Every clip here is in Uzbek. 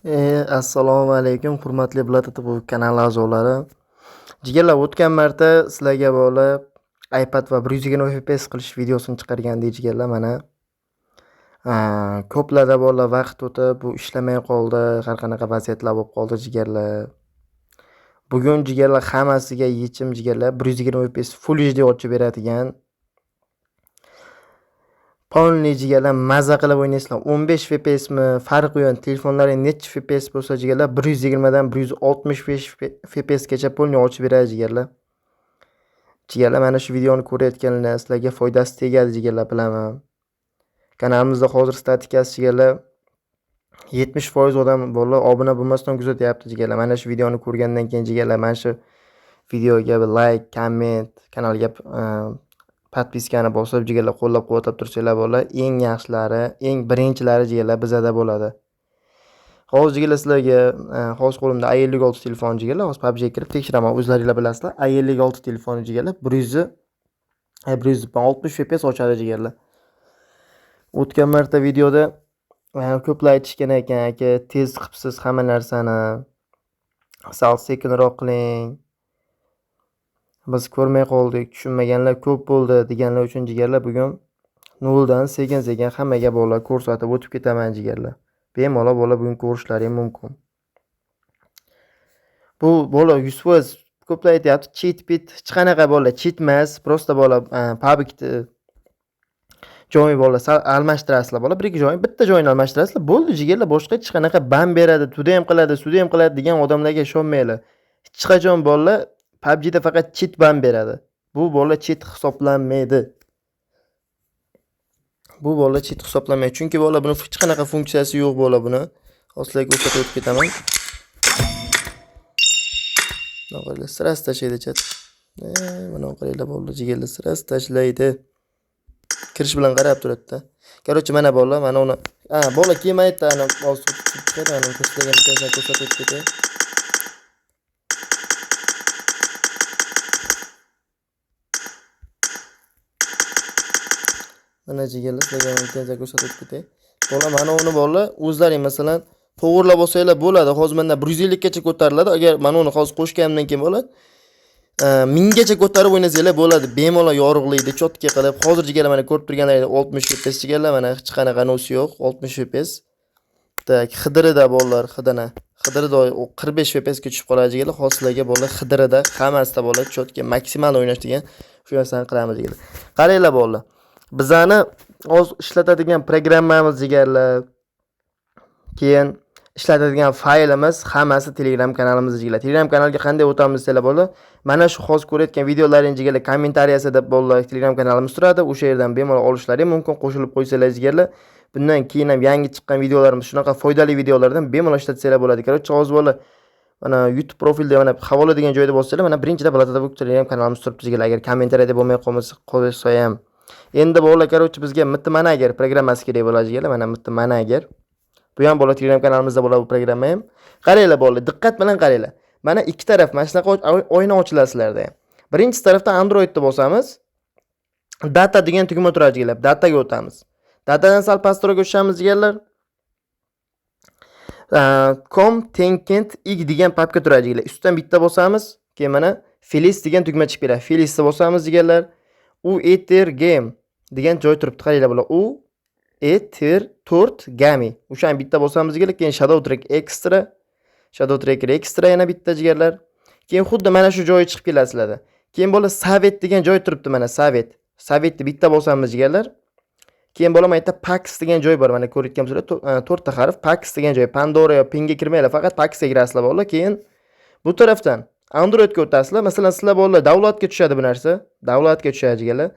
Assalomu alaykum, hurmatli Bulat TV kanali a'zolari. Jigarlar, o'tgan marta sizlarga bog'liq iPad va 120 FPS qilish videosini chiqargandik jigarlar, mana. Ko'plarda bolalar vaqt o'tib bu ishlamay qoldi, har qanaqa vaziyatlar bo'lib qoldi jigarlar. Bugun jigarlar hammasiga yechim jigarlar 120 FPS Full HD ochib beradigan polniy jigarlar maza qilib o'ynaysizlar. 15 FPS mi farqi yo'q. Telefonlaring necha FPS bo'lsa jigarlar 120 dan 165 FPS gacha polniy ochib beradi jigarlar. Jigarlar mana shu videoni ko'rayotganlar sizlarga foydasi tegadi jigarlar, bilaman. Kanalimizda hozir statikasi jigarlar 70% odam bolalar obuna bo'lmasdan kuzatyapti jigarlar. Mana shu videoni ko'rgandan keyin jigarlar mana shu videoga bir like, komment, kanalga podpiskani bosib jigarlar qo'llab-quvvatlab tursanglar bolalar eng yaxshilari, eng birinchilari jigarlar bizada bo'ladi. Hozir jigarlar sizlarga hozir qo'limda A56 telefon jigarlar, hozir PUBGga kirib tekshiraman, o'zlaringlar bilasizlar. A56 telefoni jigarlar 160 FPS ochadi jigarlar. O'tgan marta videoda ko'plar aytishgan ekan, aka tez qilibsiz hamma narsani. Sal sekinroq qiling. Biz ko'rmay qoldik, tushunmaganlar ko'p bo'ldi deganlar uchun jigarlar bugun noldan sekin-sekin hammaga bolalar ko'rsatib o'tib ketaman jigarlar. Bemalol bola bugun ko'rishlari ham mumkin. Bu bola 100% ko'plar aytyapti, cheat pit hech qanaqa bola cheat emas, prosta bola PUBG'ni joyi bola sal almashtirasizlar bola, bir ikki joyini, bitta joyini almashtirasizlar, bo'ldi jigarlar, boshqa hech qanaqa ban beradi, tuda ham qiladi, suda ham qiladi degan odamlarga ishonmanglar. Hech qachon bolalar PUBG'da faqat cheat ban beradi. Bu bola cheat hisoblanmaydi. Bu bola cheat hisoblanmaydi. Chunki bola buni hech qanaqa funksiyasi yo'q bola buni. Hozir sizlarga ko'rsatib o'tib ketaman. Bunaqa sirasi tashlaydi chat. Mana qaranglar bolalar, jigarlar sirasi tashlaydi. Kirish bilan qarab turadi-da. Короче, mana bolalar, mana uni. Ha, bola keyin aytdi, ana hozir chiqadi, ana ko'rsatgan narsani ko'rsatib o'tib ketay. Mana jigarlar sizlarga bitta ko'rsatib o'tib ketay. Bola mana uni bolalar o'zlaring masalan to'g'rilab olsanglar bo'ladi. Hozir menda 150 gacha ko'tariladi. Agar mana uni hozir qo'shganimdan keyin bola 1000 gacha ko'tarib o'ynasanglar bo'ladi. Bemalol yorug'likda chotga qilib. Hozir jigarlar mana ko'rib turganlaringiz 60 FPS jigarlar, mana hech qanaqa nosi yo'q, 60 FPS. Tak, Xidirida bolalar, Xidina. Xidirida 45 FPS ga tushib qoladi jigarlar. Hozir sizlarga bolalar Xidirida hammasida bolalar chotga maksimal o'ynash degan shu narsani qilamiz jigarlar. Qaranglar bolalar. Bizani hozir ishlatadigan programmamiz jigarlar, keyin ishlatadigan faylimiz hammasi Telegram kanalimizda jigarlar. Telegram kanalga qanday o'tamiz desanglar bolalar, mana shu hozir ko'rayotgan videolaring jigarlar kommentariyasida bolalar Telegram kanalimiz turadi. O'sha yerdan bemalol olishlari mumkin, qo'shilib qo'ysanglar jigarlar. Bundan keyin ham yangi chiqqan videolarimiz shunaqa foydali videolardan bemalol ishlatsanglar bo'ladi. Короче, hozir bolalar mana YouTube profilda mana havola degan joyda bossanglar, mana birinchida Bulat TV Telegram kanalimiz turibdi jigarlar. Agar kommentariyada bo'lmay qolmasa, qo'ysa ham. Endi bolalar, короче, bizga MT Manager programmasi kerak bo'ladi jigarlar. Mana MT Manager. Bu ham bolalar Telegram kanalimizda bo'ladi bu programma ham. Qaranglar bolalar, diqqat bilan qaranglar. Mana ikki taraf mana shunaqa oyna ochiladi sizlarda ham. Birinchi tarafda Androidni bosamiz. Data degan tugma turadi jigarlar. Dataga o'tamiz. Datadan sal pastroqga tushamiz jigarlar. Com Tenkent ig degan papka turadi jigarlar. Ustidan bitta bosamiz. Keyin mana Files degan tugma chiqib keladi. Filesni bosamiz jigarlar. U Ether Game degan joy turibdi. Qaranglar bular. U Ether 4 Gami. O'shani bitta bosamiz jigarlar. Keyin Shadow Track Extra, Shadow Tracker Extra yana bitta jigarlar. Keyin xuddi mana shu joyi chiqib keladi sizlarda. Keyin bola Savet degan joy turibdi mana Savet. Savetni bitta bosamiz jigarlar. Keyin bola mana yerda Pax degan joy bor. Mana ko'rayotgan bo'lsanglar, to'rtta harf Pax degan joy. Pandora yo Pinga kirmanglar, faqat Paxga kirasizlar bolalar. Keyin bu tarafdan Androidga o'tasizlar. Masalan, sizlar bolalar davlatga tushadi bu narsa. Davlatga tushadi jigarlar.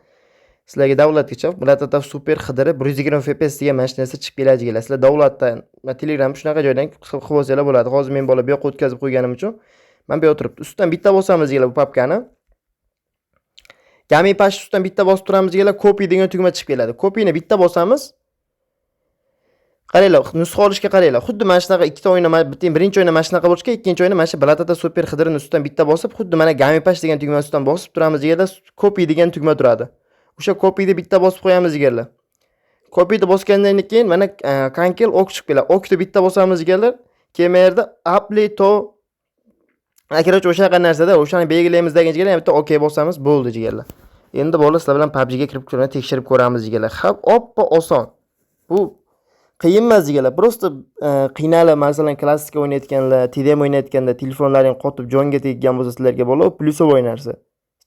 Sizlarga davlatga chiqib, Bulat TV Super qidirib 120 FPS degan mana shu narsa chiqib keladi jigarlar. Sizlar davlatdan, Telegram shunaqa joydan qilib olsanglar bo'ladi. Hozir men bola bu yoqqa o'tkazib qo'yganim uchun mana bu yoqda turibdi. Ustidan bitta bosamiz jigarlar bu papkani. Gami pash ustidan bitta bosib turamiz jigarlar, copy degan tugma chiqib keladi. Copyni bitta bosamiz. Qaranglar, nusxa olishga qaranglar. Xuddi mana shunaqa ikkita oyna, bitta birinchi oyna mana shunaqa bo'lishga, ikkinchi oyna mana shu Bulat TV Super qidirini ustidan bitta bosib, xuddi mana Gami pash degan tugma ustidan bosib turamiz jigarlar, copy degan tugma turadi. O'sha copyni bitta bosib qo'yamiz jigarlar. Copyni bosgandan keyin mana cancel ok chiqib keladi. Okni bitta bosamiz jigarlar. Keyin bu yerda apply to, короче, o'shanaqa narsada o'shani belgilaymiz degan jigarlar, bitta OK bosamiz, bo'ldi jigarlar. Endi bola sizlar bilan PUBGga kirib ko'rib tekshirib ko'ramiz jigarlar. Hop, oppa oson. Bu qiyin emas jigarlar. Просто qiynalib, masalan, klassika o'ynayotganlar, TDM o'ynayotganda telefonlaring qotib jonga teggan bo'lsa sizlarga bola plyusovoy narsa.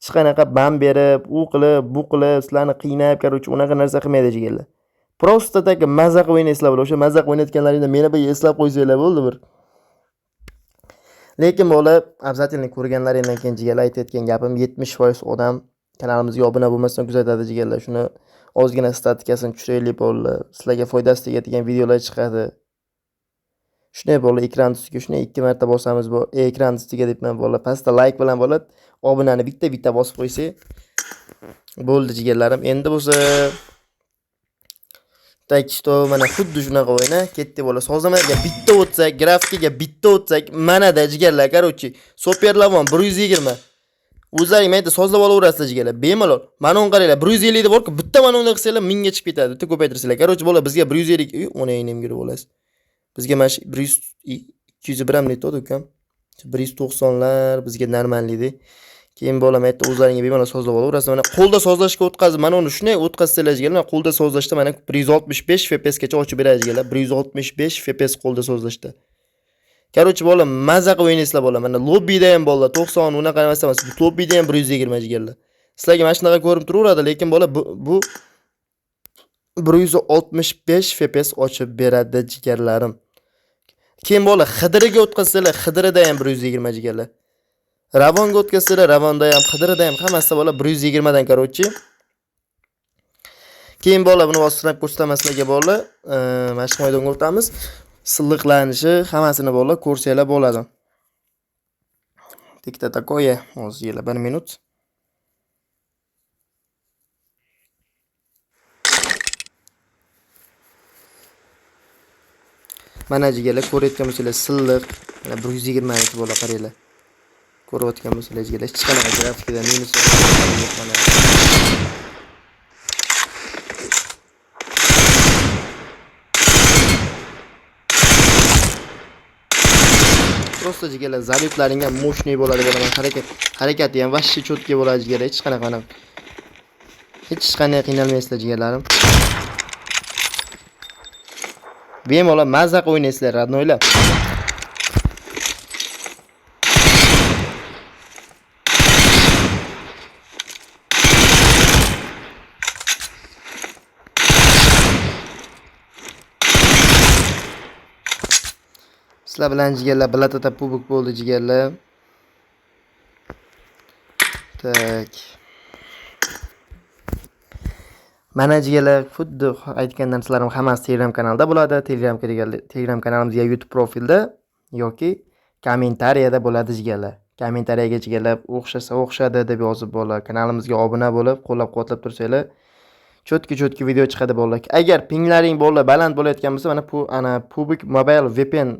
Hech qanaqa ban berib, u qilib, bu qilib, sizlarni qiynab, короче, unaqa narsa qilmaydi jigarlar. Просто так maza qilib o'ynaysizlar bola. O'sha maza qilib o'ynayotganlaringda meni bir eslab qo'ysanglar bo'ldi bir. Lekin bola обязательно ko'rganlaringdan keyin jigarlar aytayotgan gapim 70% odam kanalimizga obuna bo'lmasdan kuzatadi jigarlar. Shuni ozgina statikasini tushiraylik bolalar. Sizlarga foydasi tegadigan videolar chiqadi. Shunday bola ekran ustiga shunday 2 marta bosamiz bu ekran ustiga debman bola. Pastda like bilan bola obunani bitta-bitta bosib qo'ysak bo'ldi jigarlarim. Endi bo'lsa так что mana xuddi shunaqa o'yna ketdi bola. Sozlamalarga bitta o'tsak, grafikaga bitta o'tsak, manada jigarlar, короче, Superlavon 120. O'zlaring mayda sozlab olaverasizlar jigarlar, bemalol. Mana uni qaranglar, 150 da borku, bitta mana uni qilsanglar 1000 ga chiqib ketadi, bitta ko'paytirsanglar. Короче, bola bizga 150, o'nayni yurib olasiz. Bizga mana shu 100 201 ham netadi ukam. 190 lar bizga normallik. Keyin bola mayda o'zlaringga bemalol sozlab olaverasizlar. Mana qo'lda sozlashga o'tkazib, mana uni shunday o'tkazsanglar jigarlar, mana qo'lda sozlashda mana 165 FPS gacha ochib beradi jigarlar. 165 FPS qo'lda sozlashda. Короче, bola maza qilib o'ynaysizlar bola. Mana lobbida ham bola 90 unaqa narsa emas. Lobbida ham 120 jigarlar. Sizlarga mana shunaqa ko'rinib turaveradi, lekin bola bu 165 FPS ochib beradi jigarlarim. Keyin bola Xidriga o'tkazsanglar, Xidrida ham 120 jigarlar. Ravonga o'tkazsanglar, Ravonda ham, Xidrida ham hammasida bola 120 dan короче. Keyin bola buni bostirib ko'rsataman sizlarga bola. Mashq maydonga o'tamiz. Silliqlanishi hammasini bola ko'rsanglar bo'ladi. Tikta такое, hozir yana 1 minut. Mana jigarlar ko'rayotgan bo'lsanglar silliq, mana 120 bola qaranglar. Ko'rayotgan bo'lsanglar jigarlar hech qanaqa grafikada minus yo'q mana. Просто jigarlar zaryadlaring ham мощный bo'ladi bola. Harakati ham вообще чёткий bo'ladi jigarlar. Hech qanaqa hech qanday qiynalmaysizlar jigarlarim. Bemalol mazza qilib o'ynaysizlar, родной lar. Sizlar bilan jigarlar bilatata pubuk bo'ldi jigarlar. Tak. Mana jigarlar xuddi aytgan narsalarim hammasi Telegram kanalda bo'ladi. Telegram kanalimizga YouTube profilda yoki kommentariyada bo'ladi jigarlar. Kommentariyaga jigarlar o'xshasa o'xshadi deb yozib bola kanalimizga obuna bo'lib qo'llab-quvvatlab tursanglar cho'tki-cho'tki video chiqadi bolalar. Agar pinglaring bola baland bo'layotgan bo'lsa, mana bu ana PUBG Mobile VPN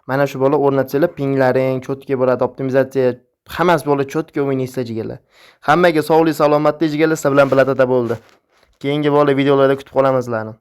mana shu bola o'rnatsanglar pinglaring cho'tki bo'ladi, optimizatsiya hammasi bola cho'tki o'ynaysizlar jigarlar. Hammaga sog'lik, salomatlik jigarlar, sizlar bilan bilatata bo'ldi. Keyingi bola videolarda kutib qolamiz sizlarni.